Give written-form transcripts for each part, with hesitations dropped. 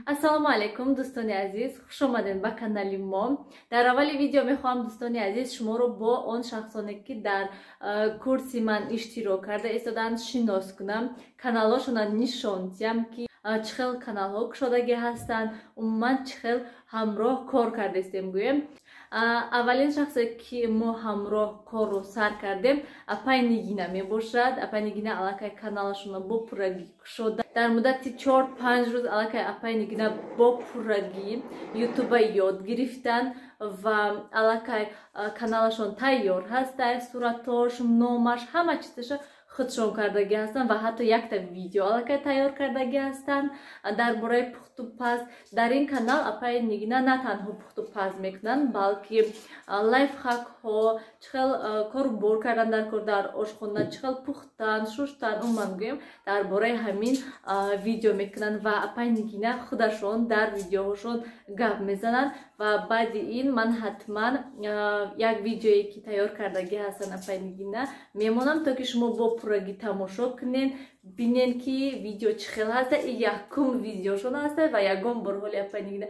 Ассалому алайкум, дӯстони азиз, хуш омадед ба канали мо. Дар аввали видео мехоҳам, дӯстони азиз, шуморо бо он шахсоне, ки дар курси ман иштирок карда истодаанд, шинос кунам, каналҳошонро нишон диҳам, ки чӣ хел каналҳо кушодагӣ ҳастанд, умуман чӣ хел ҳамроҳ кор кардаистем гӯем. Аввалин шахсе, ки мо ҳамроҳ корро сар кардем, апай Нигина мебошад. Апай Нигина аллакай каналашонро бо пуррагӣ кушода. Дар муддати 4-5 рӯз аллакай апай Нигина бо пуррагӣ ютуба ёд гирифтанд ва аллакай каналашон тайёр ҳаста, суратош, номаш, ҳама чизаша худшон кардагӣ ҳастанд ва ҳатто якта видео аллакай тайёр кардагӣ ҳастанд дар бораи пухтупаз. Дар ин канал апаи Нигина на танҳо пухтупаз мекунанд, балки лайфхакҳо, чӣ хел корубор кардан дар кор дар ошхона, чӣ хел пухтан, шуштан, умуман гӯем, дар бораи ҳамин видео мекунанд ва апаи Нигина худашон дар видеоҳошон гап мезананд. Ва баъди ин ман ҳатман як видеое, ки тайёр кардагӣ ҳастанд апаи Нигина, мемонам, то ки шумо бо пуррагӣ тамошо кунен, бинен, ки видео чӣ хел ҳаста. И якум видеошон ҳаста ва ягон бор ҳоли апаи Нигина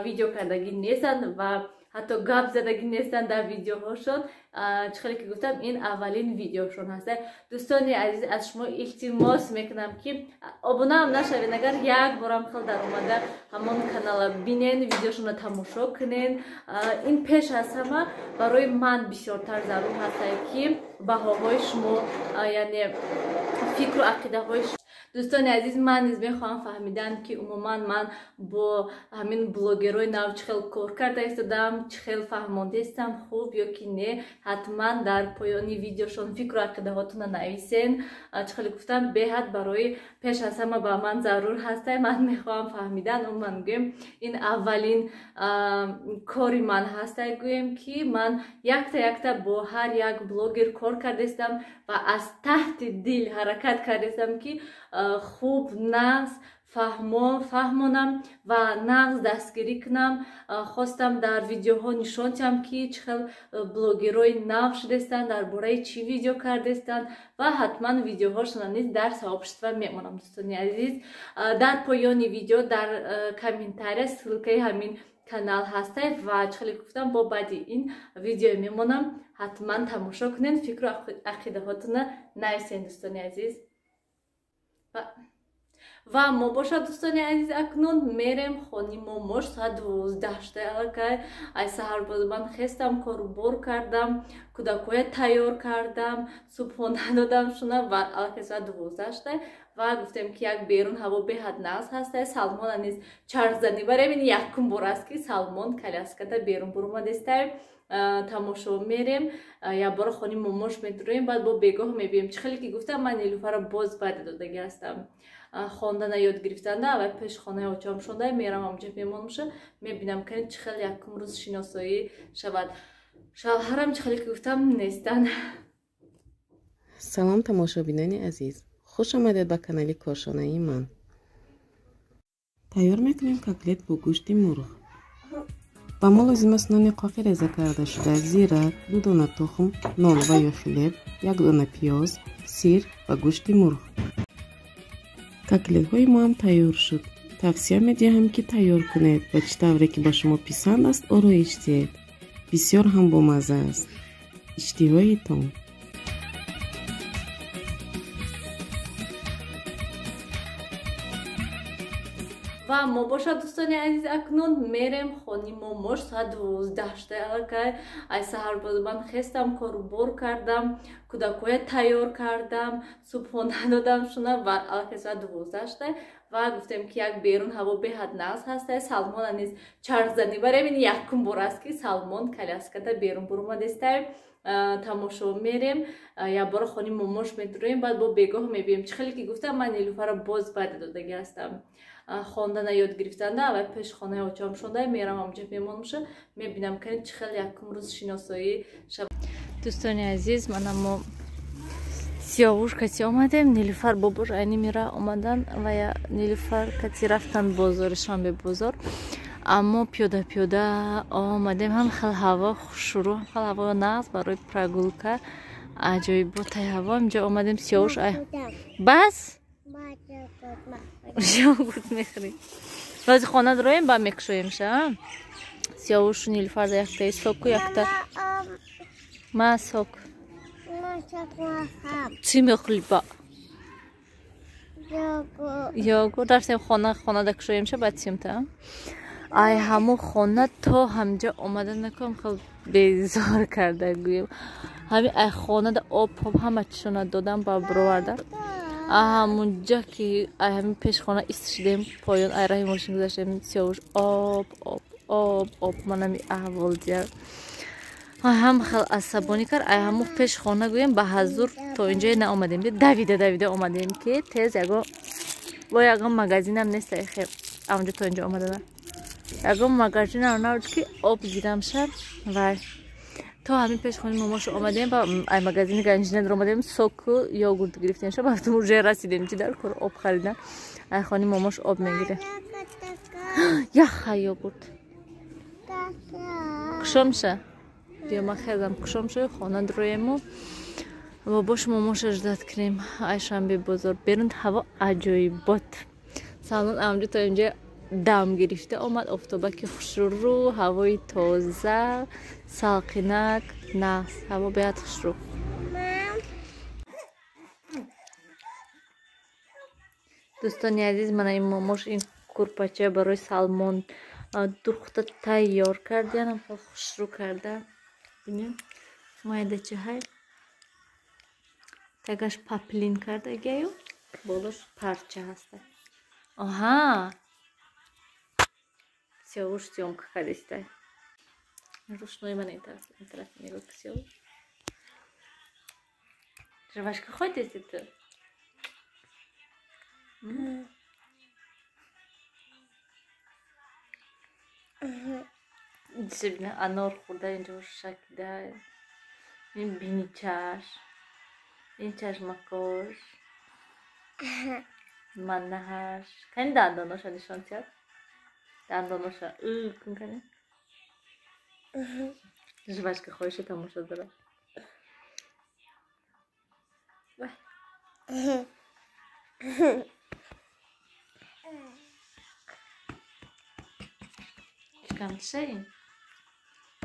видео кардагӣ нестанд ва ҳатто гап задагӣ нестанд дар видеоҳошон. Чӣ хеле ки гуфтам, ин аввалин видеошон ҳаста. Дӯстони азиз, аз шумо илтимос мекунам, ки обунаам нашавед, агар як борам хел даромада ҳамон канала бинен, видеошонро тамошо кунен. Ин пеш аз ҳама барои ман бисёртар зарур ҳаста, ки баҳоҳои шумо, яъне фикру ақидаҳои. Дӯстони азиз, ман низ мехоҳам фаҳмидан, ки умуман ман бо ҳамин блогерҳои нав чӣ хел кор карда истодам, чӣ хел фаҳмондаистам, хуб ё ки не. Ҳатман дар поёни видеошон фикру ақидаҳотонро нависен. Чӣ хеле гуфтам, беҳад барои пеш аз ҳама ба ман зарур ҳаста. Ман мехоҳам фаҳмидан, умуман гӯем, ин аввалин кори ман ҳаста, гӯем, ки ман якта якта бо ҳар як блогер кор кардаистам ва аз таҳти дил ҳаракат кардаистам, ки хуб, нағз фаҳмонам ва нағз дастгирӣ кунам. Хостам дар видеоҳо нишон диҳам, ки чӣ хел блогерҳои нав шудаистанд, дар бораи чӣ видео кардаистанд ва ҳатман видеоҳошонро низ дар сообщество мемонам. Дӯстони азиз, дар поёни видео дар комментария ссылкаи ҳамин канал ҳаста ва чӣ хеле гуфтам, бо баъди ин видео мемонам, ҳатман тамошо кунед, фикру ақидаҳотонро нависен, дӯстони азиз. Ва мо бошад, дӯстони азиз, акнун мерем хони момош. Соат 12 шуда аллакай. Ай саҳар боз ман хестам, корубор кардам, кӯдакҳоя тайёр кардам, субҳона додам шуна ва аллакай соат 12 шуда ва гуфтем, ки як берун ҳаво беҳад нағз ҳаста, Салмона низ чархзанӣ барем. Ин якум бор аст, ки Салмон коляскада берун буромадестаем, тамошо мерем, якбора хони момош медуроем, баъд бо бегоҳ мебием. Чӣ хеле ки гуфтам, ман Нилуфарро боз баъда додагӣ ҳастам хондана ёд гирифтанда ва пеш хонаи очам шонда мерам, ҳамҷа мемонамша, мебинам, ки чӣ хел якум рӯз шиносоӣ шавад. Шавҳарам, чӣ хеле ки гуфтам, нестанд. Салом, тамошобинони азиз, хуш омадед ба канали кошонаи ман. Тайёр мекунем котлет бо гӯшти мурғ. Ба мо лозим аст нони қоқи реза кардашуда, зира, 2 дона тухм, нон ва ё хлеб, 1 дона пиёз, сир ва гӯшти мурғ. Котлетҳои моам тайёр шуд. Тавсия медиҳам, ки тайёр кунед ва чӣ тавре ки ба шумо писанд аст, ороиш диҳед. Бисёр ҳам бомазза аст. Иштиҳоитон. Ва мо бошад, дӯстони азиз, акнун мерем хони момош. Соат 12 шуда аллакай. Ай саҳар боз ман хестам, корубор кардам, кӯдакҳоя тайёр кардам, субҳона додам шуна ва аллакай соат 12 шуда ва гуфтем, ки як берун ҳаво беҳад нағз ҳаста, Салмона низ чархзанӣ барем. Ин якум бор аст, ки Салмон коляскада берун буромадестаем, тамошо мерем, якбора хони момош медуроем, баъд бо бегоҳ мебием. Чӣ хеле ки гуфтам, ман Нилуфарро боз баъда додагӣ ҳастам хондана ёд гирифтанда ва пеш хонаи очам шонда мерам, ҳамҷа мемонамша, мебинам, ки чӣ хел якум рӯз шиносоӣ шавад. Дӯстони азиз, мана мо Сиёвуш кати омадем. Нилуфар бобош айни мира омадан ва Нилуфар кати рафтан бозори, шанбе бозор. Аммо пиёда пиёда омадем. Ҳам хел ҳаво хушрӯ, ҳам хел ҳаво нағз барои прогулка, аҷоиботай ҳаво. Инҷо омадем, Сиёвуш бас йогурт мехӯрӣ. Рози хона дроем ба мекушоемша. Сиёвушу Нилуфарда якта соку якта. Ма сок. Чӣ мехӯри ба? Йогурт. Рафтем хона, хонада кушоемша баъд симта. Ай ҳамун хона то ҳамҷа омада накунам хел безор карда гӯем. Ҳами ай хонада об об ҳама чишона додам ба бироварда. Ҳамунҷа ки ай ҳамин пешхона ист шидем поён ай раҳи мошин гузаштем Сиёвуш об об об об манами аҳвол дия. Ҳам хел асабонӣ кард ай ҳамун пешхона гӯем ба ҳазур то инҷое наомадем. Давида давида омадем ки тез ягон бо ягон магазинам нест хел амунҷо то инҷо омадана. Ягон магазинам набуд ки об гирамша вай. То ҳамин пешхонаи момошу омадем ба ай магазини Ганҷина омадем соку йогурт гирифтем ша баъд уже расидем чи дар кор об харидан. Ай хони момош об мегире. Яха йогурт. Кушомша. Биё ман хезам кушомша хона дроему. Бобош момоша ждать кунем. Ай шанбе бозор берун ҳаво аҷоибот. Салон амҷо то инҷа дам гирифта омад офтобаки хушрӯ, ҳавои тоза, салқинак, нағз, ҳаво беҳад хушрӯ. Дӯстони азиз, мана ин момош ин курпача барои Салмон духта тайёр кардиянам хел хушрӯ карда. Бинед, майдачаҳай. Тагаш паплин кардагиаю, болош парча ҳаста. Оҳа. Сиёвуш съёмка кардиста. Рӯшнои ман ин тараф, ин тараф нигоҳ ки Сиёвуш. Жвачка ходите ту? Бина анор хӯрда инҷо шакида. Ин биничаш. Ин чашмакош. Манаҳаш. Кани дандоноша нишон тиҳад? Дандоноша кун кани. Жвачка хоҳиша тамошо дорад. Ишкамча ин?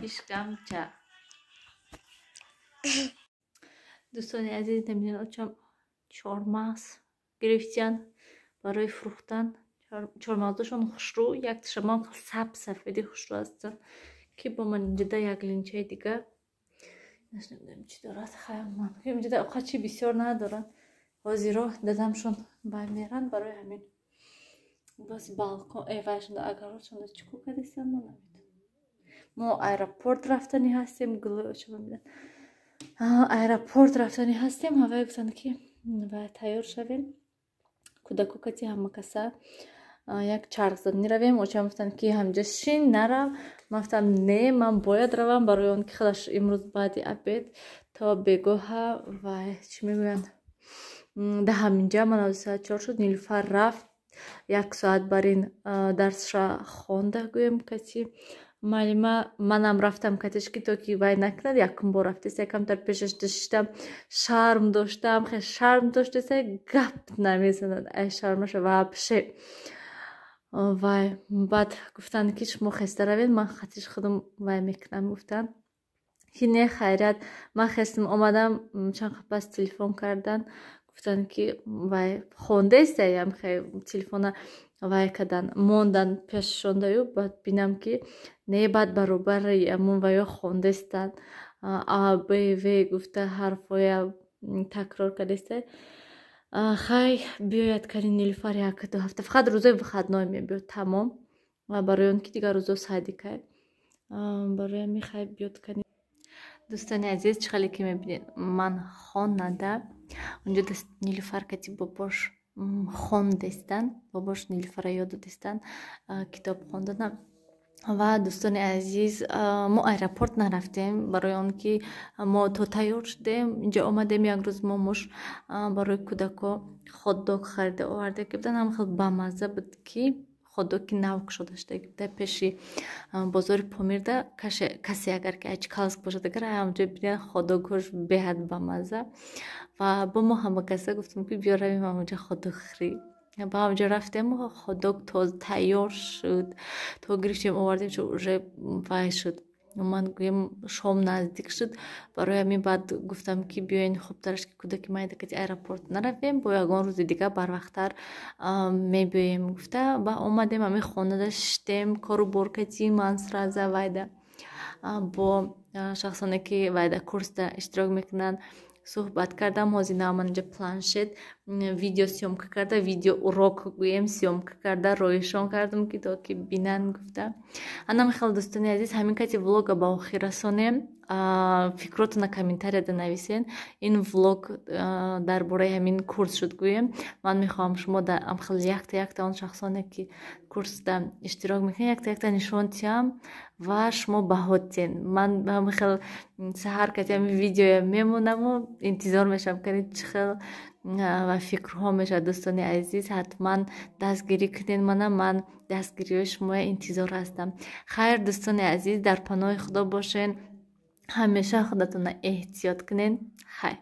Ишкамча. Дӯстони азиз, намедонам очам чормағз гирифтиян барои фурӯхтан. Чормағзошон хушрӯ, як тишамон сабз сафеди хушрӯ ҳастанд ки бо ман инҷода як линчаи дига намедонам чӣ дорад. Ман инҷода оқа чӣ бисёр надоранд. Ҳозиро дадамшон бай меранд барои ҳамин. Боз балкон вайшонда агаротшонда чӣ кор кардастанд мо намедонам. Мо аэропорт рафтанӣ ҳастем, гулои очама медан. Аэропорт рафтанӣ ҳастем, ҳавай гуфтанд ки ва тайёр шавем. Кӯдако кати ҳама каса як чархзанӣ равем. Очам гуфтанд ки ҳамҷа шин нарав. Ман гуфтам не, ман бояд равам барои он ки хелаш имрӯз баъди обед то бегоҳа ва чӣ мегӯянд да ҳаминҷа ман аз соат 4 шуд. Нилуфар рафт як соат бар ин дарсша хонда гӯем кати муаллима. Манам рафтам катиш ки то ки вай накунад. Якум бор рафтест, якамтар пешаш шиштам, шарм доштам, хел шарм доштеста гап намезанад ай шармаша вообще. Вай баъд гуфтанд ки шумо хеста равед, ман хатиш худам вай мекунам гуфтанд. Ки не хайрият, ман хестам омадам, чанд қад пас телефон кардан, гуфтанд ки вай хондаестаям телефона вай кардан, мондан пешшондаю. Баъд бинам ки не, баъд баробари амон ваё хондаестанд. А Б В гуфта ҳарфҳоя такрор кардаеста. Хай биёяд кани Нилуфар як ду ҳафта фақат рӯзои выходной мебиёд тамом. Ва барои он ки дигар рӯзо садикай. Барои ҳамин хай биёд кани. Дӯстони азиз, чӣ хеле ки мебинед, ман хонада унҷо Нилуфар кати бобош хондестанд, бобош Нилуфара ёд додестанд китоб хонданам. Ва дӯстони азиз, мо аэропорт нарафтем барои он ки мо то тайёр шудем инҷо омадем. Як рӯз момош барои кӯдако хотдог харида оварда ки будан, ҳам хел бамазза буд ки хотдоги нав кушода шуда буда пеши бозори Помирда. Касе агар ки Ачкалск бошад, агар ҳамҷо бинад хотдогҳош беҳад бамазза. Ва бо мо ҳама каса гуфтем ки биё равем ҳамонҷо хотдог хӯрӣ. Ба ҳамҷо рафтем, хот-дог тоз тайёр шуд, то гирифтем, овардем, шуд, уже вай шуд. Ман гӯем, шом наздик шуд. Барои ҳамин баъд гуфтам, ки биёен, хубтараш, ки кӯдаки майда кати аэропорт наравем, бо ягон рӯзи дига барвақттар мебиёем гуфта, ба омадем, ҳамин хонада шиштем, кору бор кати ман сразу вайда бо шахсоне, ки вайда курсда иштирок мекунанд, суҳбат кардам. Ҳозир на ман инҷа планшет видео съёмка карда, видео урок гӯем, съёмка карда роишон кардам, ки то ки бинанд гуфта. Анам хел, дӯстони азиз, ҳамин кати влога ба охир расонем. Фикротона комментарияда нависен. Ин влог дар бораи ҳамин курс шуд гӯем. Ман мехоҳам шумо амхел якта якта он шахсоне, ки курсда иштирок мекунед, якта якта нишон диҳам ва шумо баҳо диҳен. Ман ҳамин саҳар кати ҳамин видеоя мемонаму интизор мешавам, кани чӣ хел ва фикрҳо мешавад. Дӯстони азиз, ҳатман дастгирӣ кунед мана, ман дастгириҳои шумоя интизор ҳастам. Хайр, дӯстони азиз, дар паноҳи Худо бошен, ҳамеша худатонро эҳтиёт кунед. Хайр.